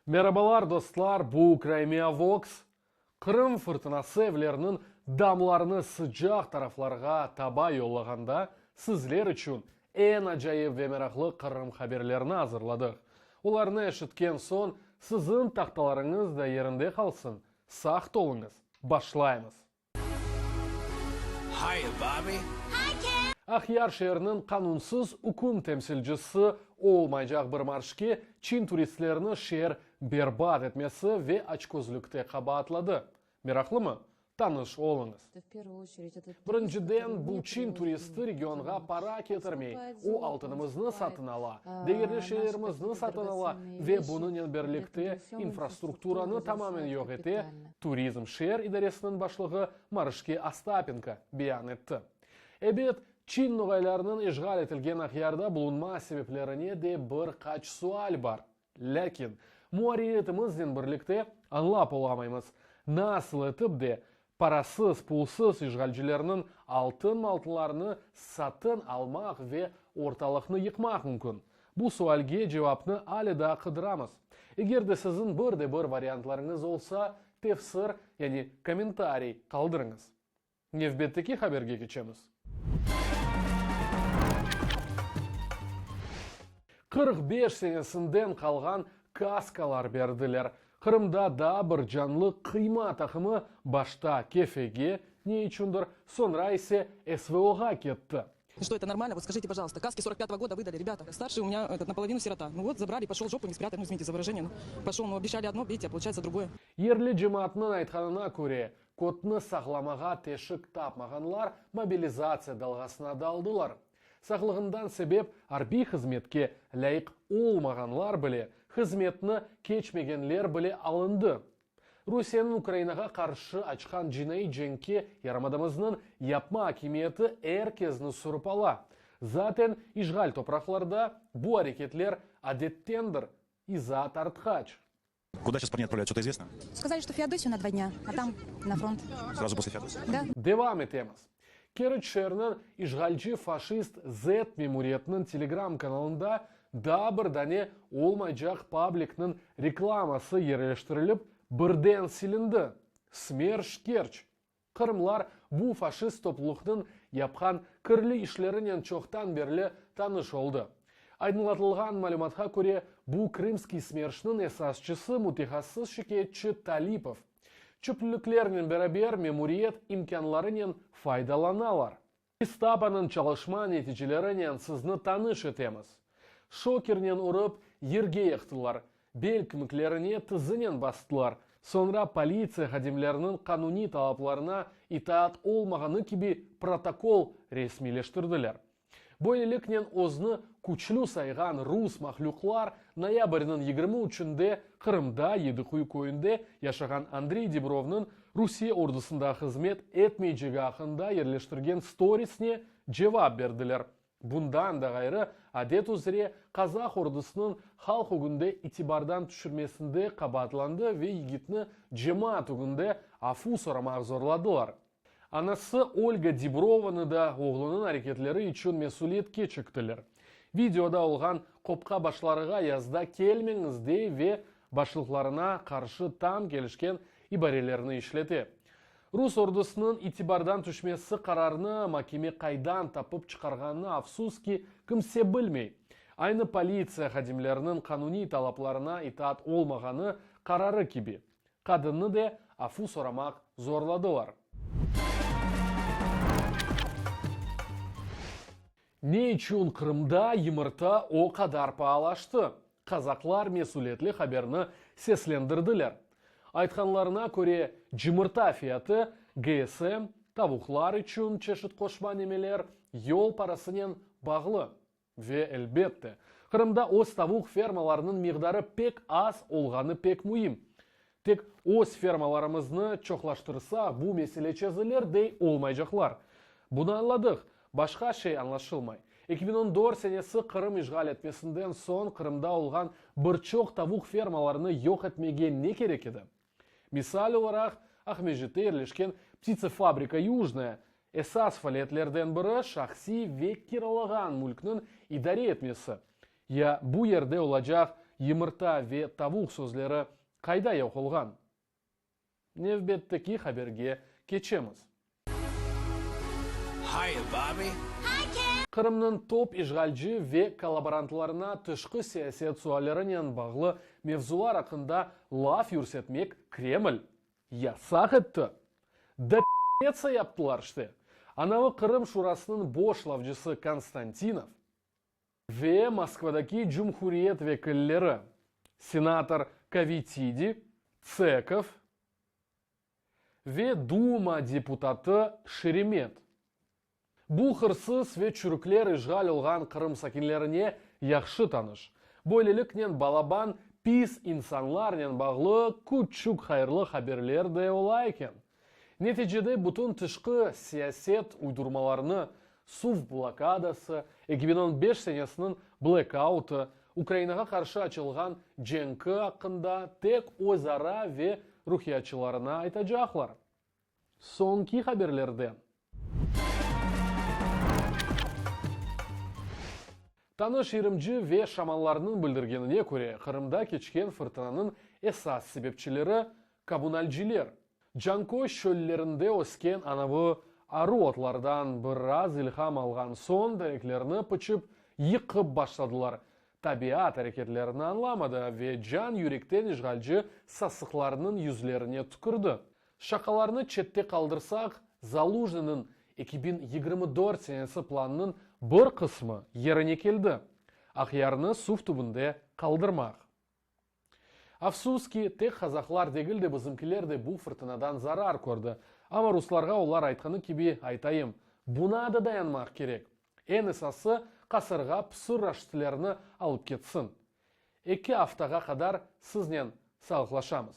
Merabalar, dostlar, bu Crimea Vox. Qırım fırtınası evlerniñ damlarını sıcaq taraflarğa taba yollağanda, sizler içün eñ acayip ve meraqlı Qırım haberlerini azırladıq. Olarnı eşitken soñ, siziñ tahtalarıñız da yerinde qalsın, saqt oluñız! Başlaymız! Hiya, Bobby. Aqyar şeeriniñ qanunsız üküm temsilcisi olmaycaq bir marşke çin turistlerini şeer berbat etmesi ve açközlükte qabaatladı. Meraqlımı? Tanış oluñız. Birinciden, bu çin turisti regionğa para ketirmey, o altınımıznı satın ala, degerli şeylerimizni satın ala ve bunınen birlikte infrastrukturanı tamamen yoq ete, Turizm şeer idaresiniñ başlığı Marışke Ostapenko beyan etti. Ebet, çin noğaylarınıñ işğal etilgen Aqyarda bulunma sebeplerine de bir qaç sual bar. Lâkin, muarririyetimiznen birlikte añlap olamaymız, nasıl etip de parasız-pulsız işğalcilerniñ altın-maltınlarını satın almaq ve ortalıqnı yıqmaq mümkün? Bu sualge cevapnı ale daa qıdıramız. Eger de siziñ bir de bir variantlarıñız olsa, tefsir, yani kommentariy qaldırıñız. Nevbetteki haberge keçemiz. 45 senesinden qalğan kaskalar berdiler. Qırımda daa bir canlı qıyma taqımı başta Kefege, ne içündir, soñra ise SVOğa ketti. Что это нормально? Вот скажите, пожалуйста, каски сорок пятого года выдали, ребята. Старший у меня этот наполовину сирота. Ну вот забрали, пошел жопу не спрятать, ну извините за выражение, ну пошел, ну обещали одно, видите, а получается другое. Yerli cemaatnıñ aytqanına köre, kötni saqlamağa teşik tapmağanlar mobilizatsiya dalğasına daldılar. Sağlığından sebep arbiy hızmetke lâyıq olmağanlar bile, hızmetni keçmegenler bile alındı. Rusiyeniñ Ukrainağa qarşı açqan cinaiy cenkke yarımadamıznıñ yapma akimiyeti er kezni sürip ala. Zaten işğal topraqlarda bu areketler adettendir, izaat artqaç. Kuda seyças parney otpravlâyut, çto-to izvestno? Skazali, çto Feodosiyu na dva dnâ, a tam na front. Srazu posle Feodosii? Da. Devam etemiz. Keriç şeeriniñ işğalci faşist Z memuriyetiniñ Telegram kanalında daa bir dane olmaycaq pablikniñ reklaması yerleştirilip, birden silindi. Smerş Kerç. Qırımlar bu faşist toplulıqnıñ yapqan kirli işlerinen çoqtan berli tanış oldı. Aydınlatılğan malümatqa köre, bu Krımskiy smerşniñ esasçısı mütehassıs şikâyetçi Talipov. Çöplüklernen beraber memuriyet imkânlarınen faydalanalar. Gestaponıñ çalışma neticelerinen sizni tanış etemiz. Şokernen urıp, yerge yıqtılar, bel kemiklerine tizinen bastılar, soñra politsiya hadimleriniñ qanuniy talaplarına itaat olmağanı kibi protokol resmiyleştirdiler. Böyleliknen özni küçlü sayğan rus mahlüqlar noyabrniñ 23-ünde Qırımda Yediquyu köyünde yaşağan Andrey Dibrovnıñ Rusiye ordusında hızmet etmeycegi aqqında yerleştirgen storisine cevap berdiler. Bundan da ğayrı, adet üzre, qazaq ordusınıñ halq ögünde itibardan tüşürmesinde qabaatlandı ve yigitni cemaat ögünde afu soramaq zorladılar. Anası Olga Dibrovanı da oğlunıñ areketleri içün mesüliyetke çektiler. Videoda olğan qopqa başlarığa yazda kelmeñiz dey ve başlıqlarına qarşı tam kelişken ibarelerni işlete. Rus ordusınıñ itibardan tüşmesi qararını makeme qaydan tapıp çıqarğanını afsus ki, kimse bilmey. Aynı politsiya hadimleriniñ qanuniy talaplarına itaat olmağanı qararı kibi. Qadınnı de afu soramaq zorladılar. Ne içün Qırımda yımırta o qadar paalaştı? Qazaqlar mesülietli haberni seslendirdiler. Aytqanlarına köre, cımırta fiyatı GSM, tavuqlar içün çeşit qoşma nemeler, yol parasınen bağlı. Ve, elbette, Qırımda öz tavuq fermalarınıñ miqdarı pek az olğanı pek müim. Tek öz fermalarımıznı çoqlaştırsaq, bu mesele çezilir, dey olmaycaqlar. Bunı añladıq, başqa şey añlaşılmay. 2014 senesi Qırım işğal etmesinden soñ Qırımda olğan bir çoq tavuq fermalarını yoq etmege ne kerek edi? Misal olaraq, Aqmescitte yerleşken Ptitsefabrika Yujnaya, esas faaliyetlerden biri şahsiy ve kiralağan mülkniñ idare etmesi, ya bu yerde olacaq yımırta ve tavuq sözleri qayda yoq olğan? Nevbetteki haberge keçemiz. Hiya, Bobby. Qırımnıñ top işğalci ve kollaborantlarına tışqı siyaset suallerinen bağlı mevzular aqqında laf yürsetmek Kreml yasaq etti. Da p***tsa yaptılar işte. Anavı Qırım şurasınıñ boş lafcısı Konstantinov ve Moskvadaki cumhuriyet vekilleri, senator Kovitidi, Tsekov ve Duma deputatı Şeremet. Bu hırsız ve çürükler işğal olğan Qırım sakinlerine yahşı tanış. Böyleliknen balaban pis insanlarnen bağlı küçük hayırlı haberler de ola eken. Neticede bütün tışqı siyaset uydurmalarını, suv blokadası, 2015 senesiniñ blekautı, Ukrainağa qarşı açılğan cenki aqqında tek öz ara ve ruhiyatçılarına aytacaqlar. Soñki haberlerden. Tanış irimci ve şamanlarnıñ bildirgenine köre, Qırımda keçken fırtınanıñ esas sebepçileri, kommunalciler. Canköy çöllerinde ösken anavı aru otlardan biraz ilham alğan soñ tereklerni pıçıp, yıqıp başladılar. Tabiat areketlerini añlamadı ve can-yürekten işğalci sasıqlarnıñ yüzlerine tükürdi. Şaqalarnı çette qaldırsaq, Zalujnıynıñ 2024 senesi planınıñ bir qısmı yerine keldi, Aqyarnı suv tübünde qaldırmaq. Afsus ki, tek qazahlar degil de bizimkiler de bu fırtınadan zarar kördi. Amma ruslarğa olar aytqanı kibi aytayım, buna da dayanmaq kerek. Eñ esası, qasırğa pısır raşistilerni alıp ketsin. Eki aftağa qadar siznen sağlıqlaşamız.